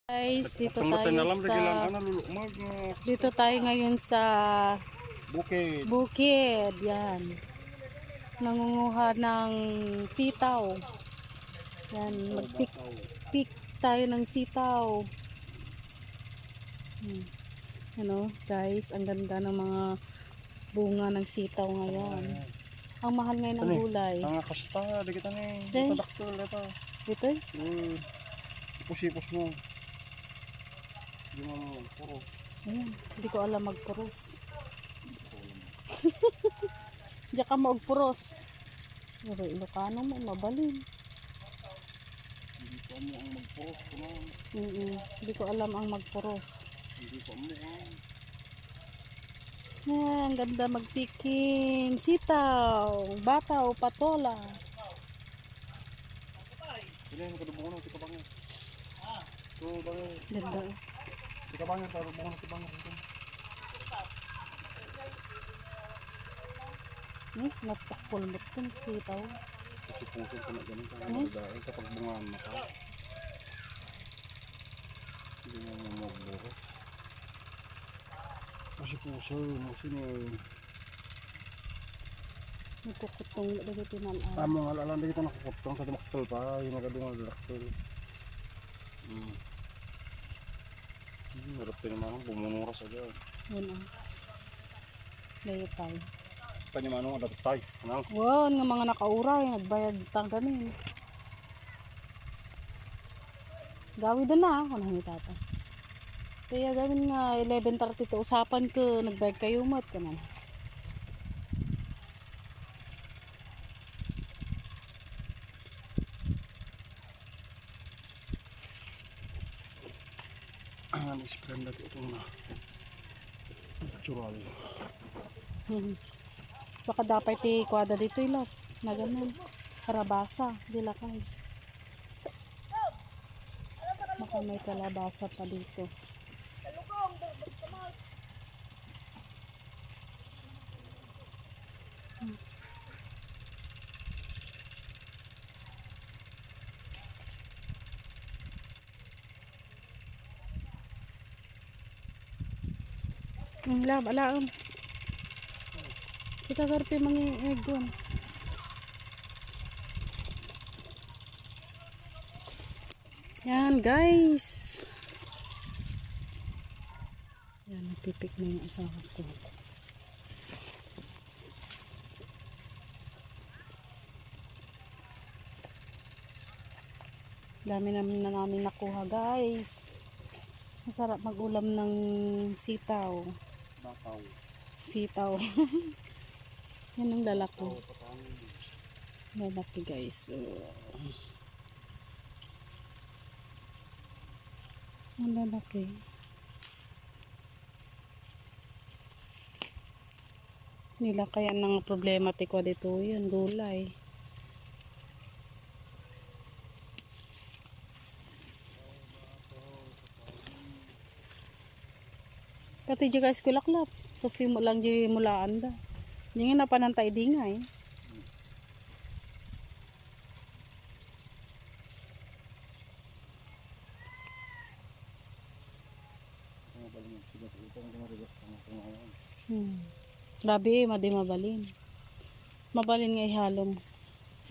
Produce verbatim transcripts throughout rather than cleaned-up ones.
Guys, dito tayo sa, dito tayo ngayon sa bukid. Bukid, yan. Nangunguha ng sitaw. Yan, magpik-, pick tayo ng sitaw. Hmm. Ano, guys, ang ganda ng mga bunga ng sitaw ngayon. Ang mahal ngayon ng gulay. Ang kasta, di kita ni, dito daktil, dito. Dito eh? Hmm. Ipus-ipus mo. Di mo puros. Ayan, hindi ko alam magpuros. Diyan ka mo agpuros. Pero Ilocano mo, mabalin. Hindi ko alam ang magpuros, kumain. Mm-mm. Hindi ko alam ang magpuros. Hindi ko alam ang Ah, ang ganda magtikim. Sitaw, bataw, patola. Hindi, ang kadubungan ng tikabangin. Ito, bangin. Ganda. Tikabangin, kadubungan ng tikabangin. Eh, natakpol mo itong sitaw. Puso-puso ka na ganun, kaya madadaan kapag bungaan na ka. Hindi mo magbukas. Puso-puso, puso na yun. Nagkukutong na dito tinanay. Amo nga, alam dito nakukutong sa dumaktul pa, yung mga dungal dumaktul. Hmm. Hmm, harap din naman, bumunuras agad. Yun ah. Layo tayo. Kanya manong adat tayo. Ano? Wow, nga mga nakauray, nagbayad tanggamin. Gawid na, ako na ni tata. Kaya gawin nga eleven thirty to usapan ko, nagbayad kayo mat, kanan. Ang ano, spray na ito na. Natural. Hmm. Baka dapat ti kuwada dito, ilap. Na ganun. Karabasa, di lakay. Baka may kalabasa pa dito. Ang lab, alaam. Kita garpi mangi-, egon. Yan, guys. Yan, nagpipik na yung asawa ko. Dami namin na namin nakuha, guys. Masarap mag-ulam ng sitaw. Bataw. Sitaw. Yan ang lalaki. Bataw, patangin. Lalaki, guys. Oh. Ang lalaki. Nila kaya nang problema ti kwa dito yun, gulay. Pati di guys kulaklap. Tapos di mo lang di mulaan da. Di nga napanantay di nga eh. Hmm. Grabe eh, madi mabalin. Mabalin nga ihalom.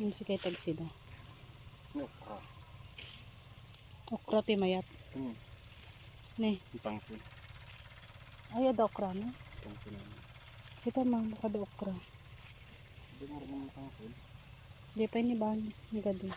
Yung si kay tagsida. Okra. Okra ti mayat. Hmm. Ne. Itangkil. Ay, ada okra na. Itangkil na. Kita mang makada okra. Di mo rin itangkil. Di pa ini bang. Ang gadi.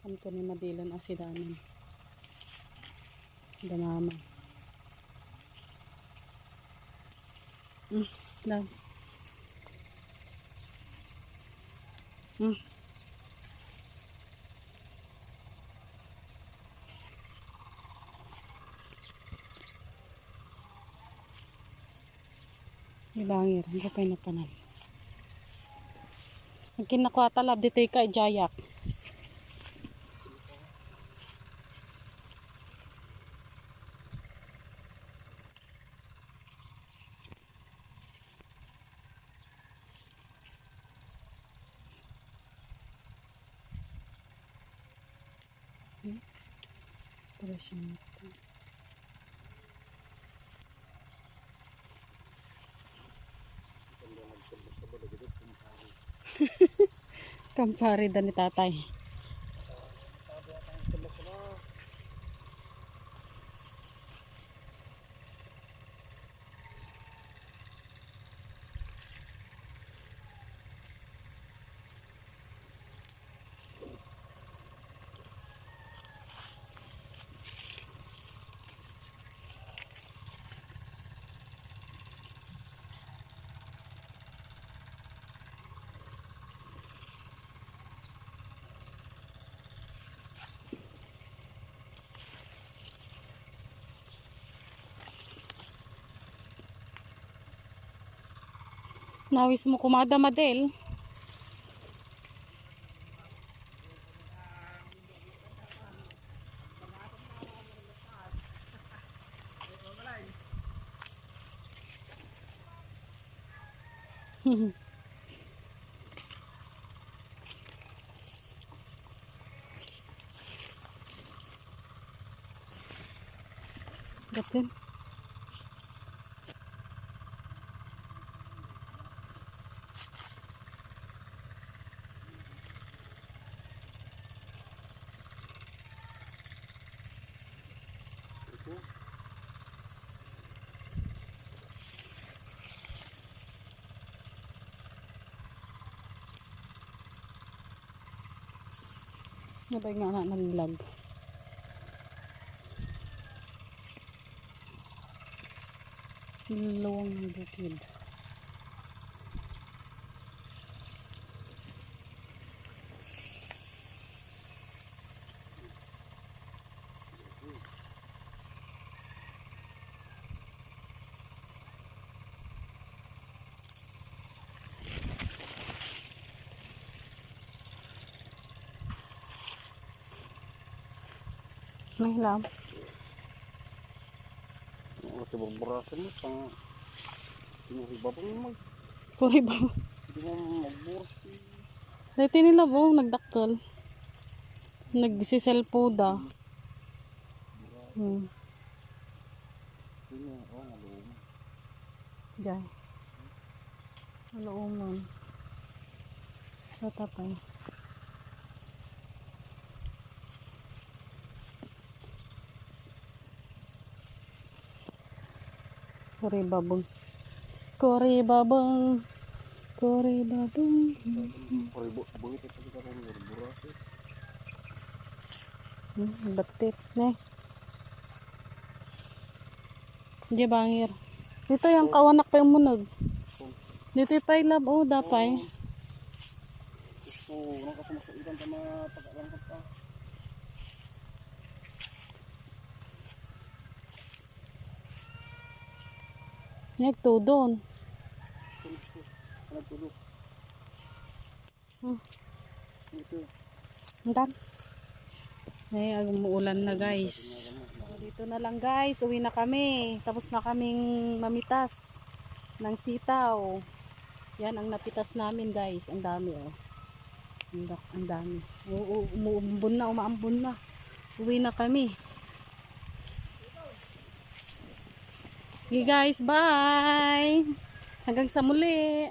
Kanto ni madilan asidanan. Danama. Mm, lang. Mm. Ibangir, ang kapay na panan. Ang kinakuha talab dito ika, ijayak. Hmm? Para siyang Kampare da ni tatay. Nawis mo kumada, Madel. Gatin. Nabay nga anak naglag. Luwang ng bukid. May lam. Ang ati burburasan mo, pang tinuri ba pang mag-, Kuri ba? Hindi mo magburas. Dati nila ba, oh, nagdakkel. Nagsiselpo da. Hmm. Diyan. Ano umon? Tatapay. Kuri babong. Kuri babong. Kuri babong. Kuri bu-, bungit ito kita kung burbura. Hmm, batit, ne. Di bangir. Dito yung kawanak pa yung munog. Dito yung pailab, oh, dapay. Gusto, nang kasumasuitan ka mga pag-alangkot ka. Nagtudon. Nagtudon. Hmm. Ito. Andan. Ay, umuulan na, guys. Dito na lang, guys. Uwi na kami. Tapos na kaming mamitas ng sitaw. Yan ang napitas namin, guys. Ang dami, oh. Ang da-, ang dami. Oo, umuumbon na, umaambon na. Uwi na kami. Okay, guys, bye. Hanggang sa muli.